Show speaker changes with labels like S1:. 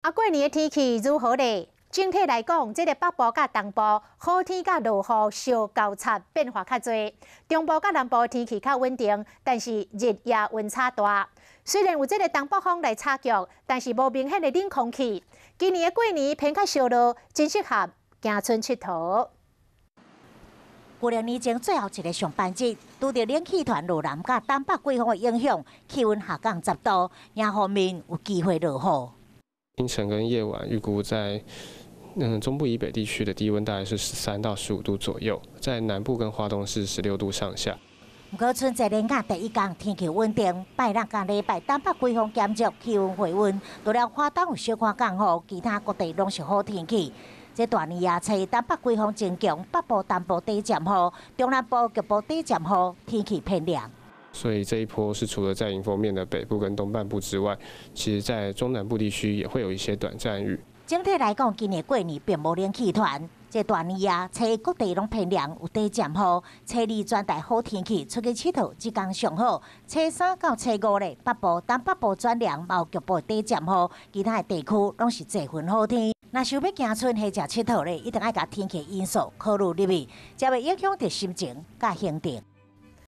S1: 啊，過年的天氣如何咧？整體來講，這個北部佮東部好天佮落雨相交叉變化較濟。中部佮南部天氣較穩定，但是日夜溫差大。雖然有這個東北風來炒局，但是無明顯的冷空氣。今年的過年偏較燒熱，真適合行春𨑨迌。
S2: 舊曆年前最後一个上班日，拄著冷氣團落南佮東北季風的影響，氣溫下降10度，迎風面有機會落雨。
S3: 清晨跟夜晚預估在中部以北地區的低溫大概是13到15度左右，在南部跟花東是16度上下。
S2: 毋過春節連假第一工天氣穩定，拜六佮禮拜東北季風減弱，氣溫回溫，除了花東有小可降雨，其他各地攏是好天氣。這大年夜初，東北季風增強，北部、東部短暫雨，中南部局部短暫雨，天氣偏涼。
S3: 所以這一波是除了在迎風面的北部跟東半部之外，其實在中南部地區也會有一些短暫雨。
S2: 整體來講，今年過年並無冷氣團。這大年夜初各地攏偏涼，有短暫雨。初二轉大好天氣，出去𨑨迌這工上好。初三到初五咧，北部、東北部轉涼，有局部短暫雨，其他的地區攏是濟雲好天。若想欲行春或者𨑨迌咧，一定愛共天氣因素考慮入去，才袂影響著心情佮行程。